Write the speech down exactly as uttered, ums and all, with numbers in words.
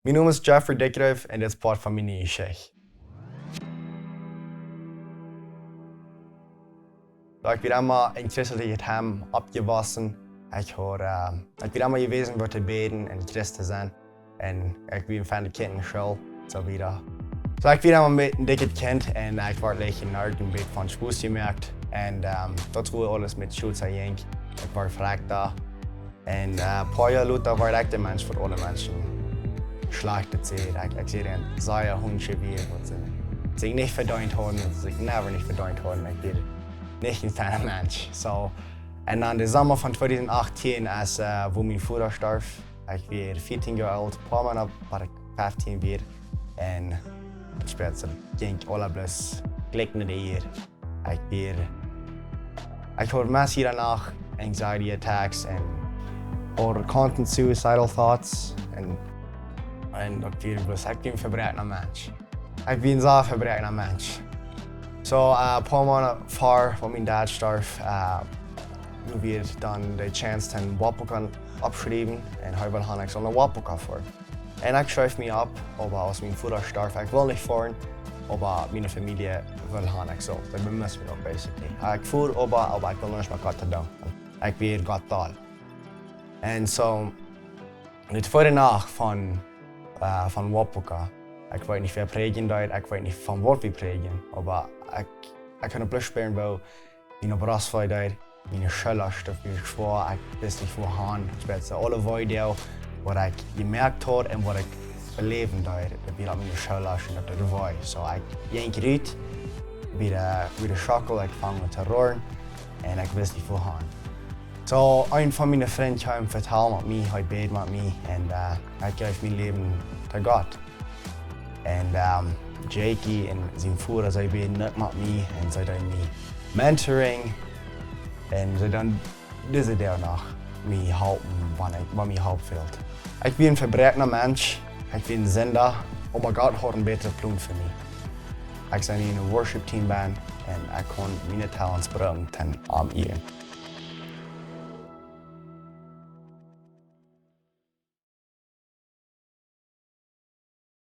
Mien Nomen es Jeffrey Dickgrave un dit es Poat von miene Jeschicht. Soo, ekj sie emma en christlichem Heim oppjewossen. Ekj haud, äh, ekj sie emma jewast, woo to bäden un Christ to sennen. Un ekj wia een fein Kjint en School, soo wieda. Soo, ekj wia emma een dikjet Kjint un ekj wort leicht jenarrt un bät von Spos jemoakt. Un, ähm, daut wia aules met School soo jinkj. Ekj wort verakjt doa. Un, äh, poa Joa lota wort ekj de Mensch waut aule Menschen schlajcht säden. Ekj, ekj säd, daut see een Hundje wia, waut see sikj nich vedeent hauden, waut see sikj never nich vedeent hauden. Ekj wia nich een feina Mensch. Soo, un dan de Somma von tweedusent achttieen, aus, äh, wua mien Voda storf, ekj wia vieetieen Joa oolt, poa Moonat bat ekj feftieen wia. Un daut spieet sikj, jinkj aula bloos jlikj no de Ieed. Ekj wia, ekj haud meist jieda Nacht anxiety attacks un haud constant suicidal thoughts un, un daut wia bloos, ekj wia een vebroakna Mensch. Ekj wia een sea vebroakna Mensch. Soo, äh, poa Moonat ver waut mien Dad storf, äh, nu wia dan de Chance toom Wappoka oppschriewen un hee wull han ekj sull no Wappoka foaren. Un ekj schreef mie opp, oba aus mien Voda storf, ekj wull nich foaren, oba miene Famielje wull han ekj sull. Dee bemussten mie uk, basically. Ekj foa, oba, oba ekj wull nuscht met Gott to doonen. Ekj wia Gott doll. Un soo, de tweede Nacht von, äh, von Wappoka, ekj weet nich wäa prädjen deed, ekj weet nich von waut wie prädjen, oba ekj, ekj kunn bloos spieren, woo miene Brost wee deed, miene Schulla stunt mie schwoa, ekj wist nich wua han. Ekj wist aule Wee, waut ekj jemoakt haud un waut ekj beläwen deed, daut wia opp miene Schulla un daut deed wee. Soo, ekj jinkj rut bie de, bie de Schockel, ekj funk aun to roaren un ekj wist nich wua han. Soo, een von miene Frind kjeem vetalen met mie, hee bäd met mie un, äh, ekj jeef mien Läwen to Gott. Un, ähm, Jakey un sien Voda, see bäden uk met mie un see deeden mie mentoring. Un see deeden dise Doag noch mie halpen, wan ekj, wan mie Help fäld. Ekj wia een vebroakna Mensch, ekj wia een Sinda, oba Gott haud een bätren Plon fa mie. Ekj sie nu en een worship team bie un ekj kunn miene Talents brucken toom am ieren.